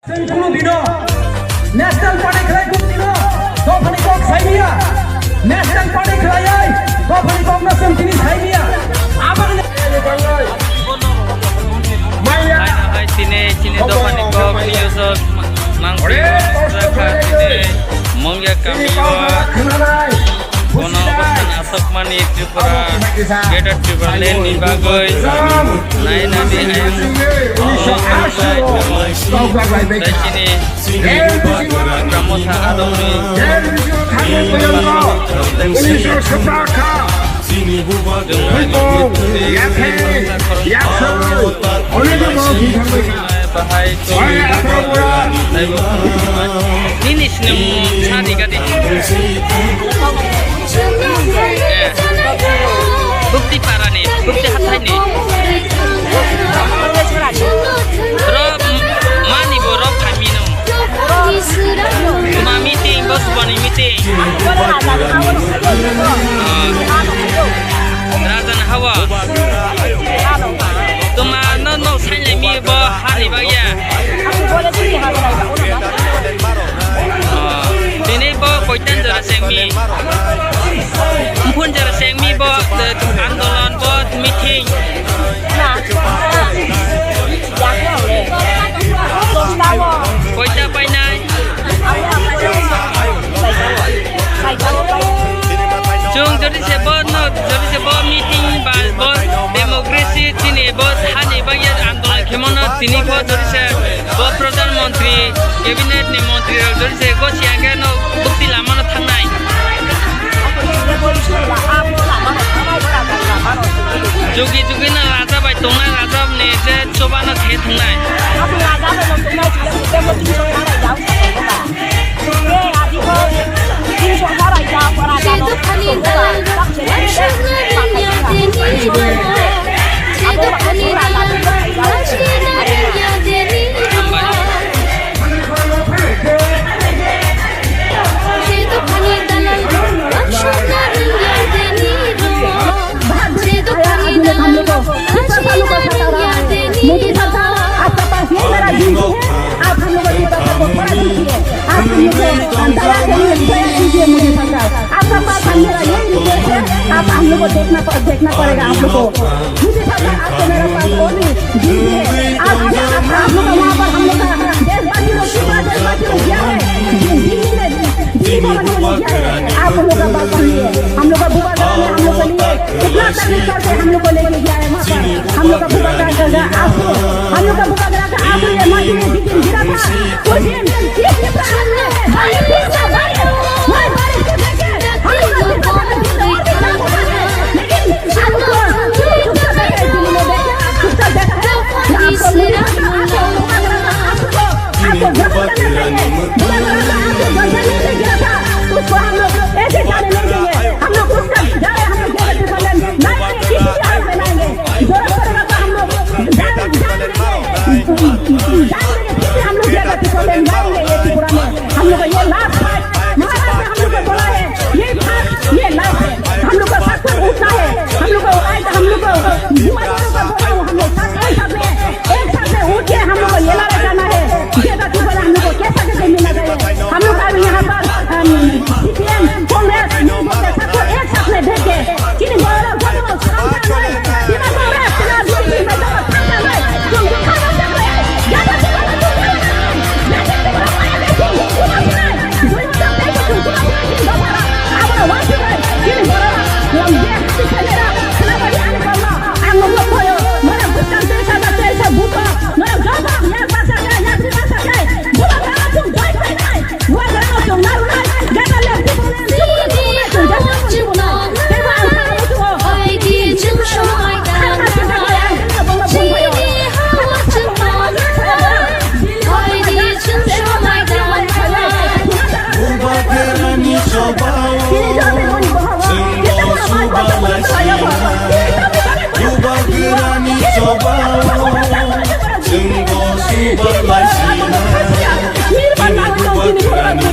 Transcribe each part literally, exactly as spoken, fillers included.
Chwng kunu dino National Party khlai kunu dino dophani kok saimiya. National Party khlaiwi dophani kokno chwng tini saimiya. Aboni Hai, hai, tini, tini dophani kok news o mangpili sujak kha tini Mongya kami o kono bwskan aswkmani Tripura, Greater Tripura Land ni bagwi naina di ayang. Tei chini Ramotha Adongni Nini sini sadi gadi. Bukti parani, bukti hathaini. Ro mani bo ro phamino. Tuma meeting, bo subani meeting. Rajan hawa. Tuma no no sainlai mi bo hani bagya. Tini bo koitan jora sengmi. Phun jora sengmi bo, eh, andolon bo meeting. Koita painai. Chwng jodi se bo no, jodi se bo meeting ba bo democracy chini bo hani bagya andolon khemano tini bo jodi se bo Pradhan Mantri, cabinet ni mantri rok jodi se go siya khe no bukti lama no thangnai. Jugi jugi no raja bai tongnai, raja ni je choba no khe tongnai. Modi सरकार, आपका पास यही मेरा जीत है। आप हम लोगों की तरफ को थोड़ा दीजिए, आप हम लोग को दया करिए, दया कीजिए मोदी सरकार। आपका पास हम मेरा यही रिक्वेस्ट है, आप हम लोग को देखना प-, देखना पड़ेगा आप लोग को। मोदी सरकार, आपको मेरा पास और भी जीत है। आप, आप, आप, आप लोग का वहाँ पर हम लोग का देशवासी लोग कितना देशवासी लोग गया है, दिल्ली में, दिल्ली भवन में लोग गया है। आप लोग का बात सुनिए, हम लोग का बुआ गाँव में हम लोग के लिए कितना तकलीफ करके हम लोग को लेके गया है वहाँ पर। हम लोग का बुआ का, का, का आंसू, हम लोग का बुआ का, का आंसू ये माटी में जिस दिन गिरा था, उस दिन इस प्रकार से बारिश, इस प्रकार से बारिश, वही बारिश को देख के हम लोग का दिल का दर्द और भी ज्यादा होता है। लेकिन हम लोग को चुप, चुप कर बैठे हैं, दिल्ली में बैठ के चुपचाप बैठा है। कि आप लोग नहीं करना, आप लोग का बुआ का आंसू को, आपको जरूर करना चाहिए। बुआ का आंसू जो जमीन में गिरा था, उसको हम लोग ऐसे जाने नहीं देंगे। हम लोग उसका जाए, हम लोग जगह पे लाएंगे, लाएंगे, किसी भी हालत में लाएंगे। जरूरत पड़ेगा तो हम लोग जान, जान देंगे, जान देंगे, फिर भी हम लोग जगह पे लाएंगे ये त्रिपुरा में। हम लोग का ये लास्ट फाइट, महाराज ने हम लोग को बोला है, ये फाइट, ये लास्ट है। हम लोग का साथ में उठना है, हम लोग को, हम लोग को युवा लोगों का बोला हूँ, हम लोग साथ, एक साथ में, एक साथ में उठ के हम लोग को ये लड़ाई करना है। ये बात को बोला हम लोग को कैसा कैसे मिलना चाहिए। हम लोग का अभी यहाँ पर, अम, सीपीएम, कांग्रेस, नहीं बोलते, सबको एक साथ में भेज के, चीनी बोलो, बोलो, बोलो, Bubagrani chobao, chwngno subalai sina. Bubagrani chobao, chwngno subalai sina. Chini bubagrani mwkhwtwng.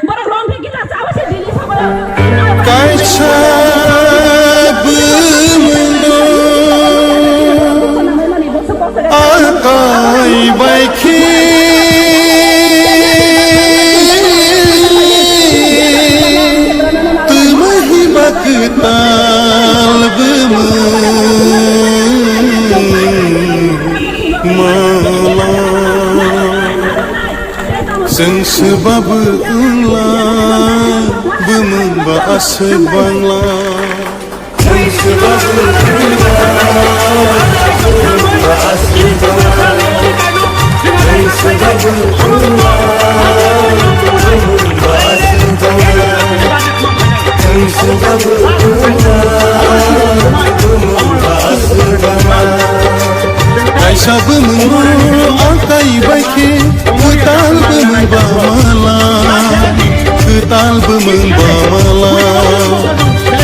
Borok romphikhe ta chao se bini sobo. Kaisa bumung dong, akai bai khe twma hiba kwtal bumung mala. Chwng swbabu wngla, bumung ba aswk bangla. Chwng swbabu wngla, bumung ba aswk bangla. Chwng swbabu wngla, bumung ba aswk bangla. Chwng swbabu wngla, bumung ba aswk bangla. Kaisa bumung akai bai khe kwtal bumung ba mala, kwtal bumung ba mala.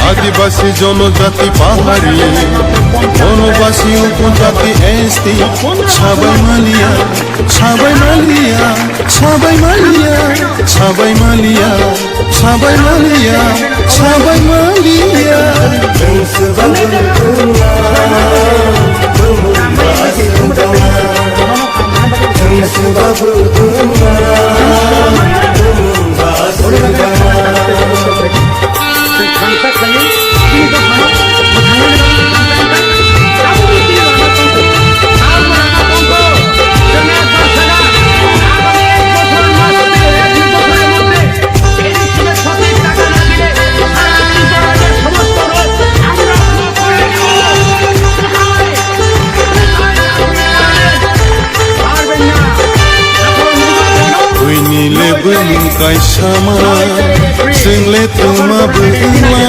Adibasi, jonojati, pahari, bonobasi, upojati, S T, sabai maliya, sabai maliya, sabai maliya, sabai maliya. Sabai maliya, sabai maliya. Chwng swbabu wngla, bumung ba aswk bangla. Chwng swbabu wngla, bumung ba aswk bangla. Buini le bumung kaisa ma, chwng le twma bumung ma.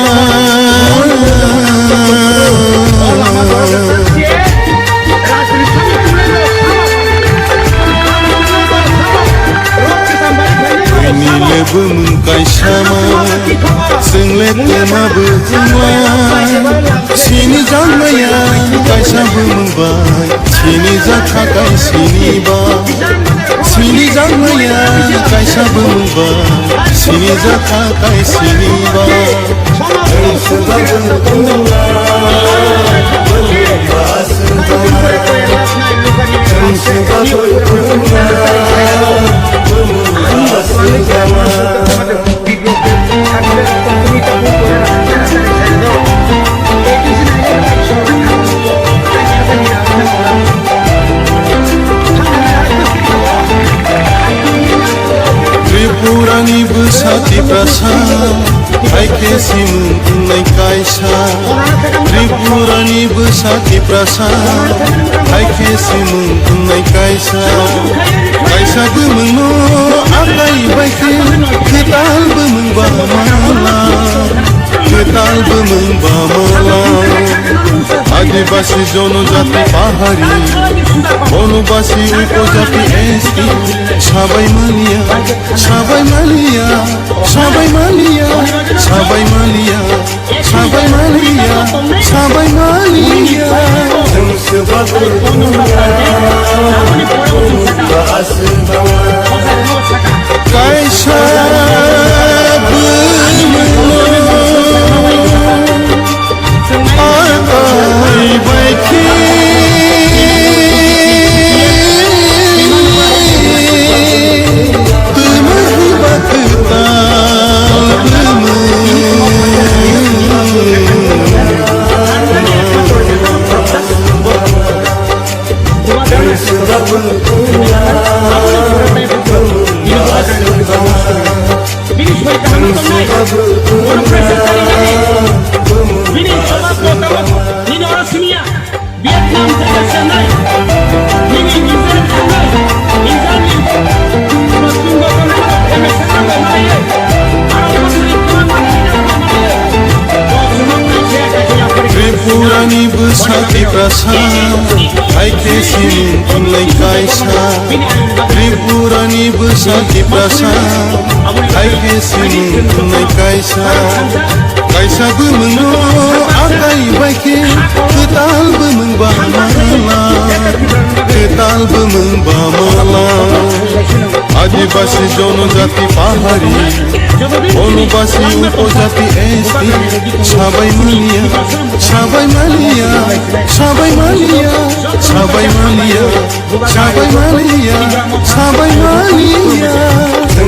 Buini le bumung kaisa ma, chwng le twma bumung ma. Sini jak maya kaisa bumung bai, sini jak kha kai sini ba. Sini jak maya kaisa bumung bai, sini jak kha kai sini ba. Chwng swbabu wngla, bumung ba aswk bangla. Chwng swbabu wngla, bumung ba aswk bangla. Tripurani bwsa Tiprasa, hai khe simung wngnai kaisa. Tripurani bwsa Tiprasa, hai khe simung wngnai kaisa. Kaisa bumungno akai bai khe kwtal bumung ba mala, kwtal bumung ba mala. Adibasi, jonojati, pahari, bonobasi, upojati, S T, sabai maliya, sabai maliya, sabai maliya, sabai maliya. Sabai maliya, sabai maliya. Chwng swbabu wngla, bumung ba aswk bangla. Kaisa bumungno akai bai khe. Twma hiba kwtal bumung. Bini soi kaham tongnai, bono pressure kari kari, bini jawab bo tabok, nini oro simiya. Vietnam theke chengnai, nini Israel thangnai, Israel ni Palestine bo tongnairok M S F rok bai malaiye. Aro bosni kwbangma leader rok bai malaiye. Bo sumang kaisa kaisa yapharwi. Tripurani bwsa Tiprasa, hai khe simung wngnai kaisa. Tripurani bwsa Tiprasa, hai khe simung wngnai kaisa. Kaisa bumungno akai bai khe kwtal bumung ba mala, kwtal bumung ba mala. Adibasi Jasi jonojati pahari, bonobasi upojati S T, sabai maliya, sabai maliya, sabai maliya, sabai maliya, sabai maliya.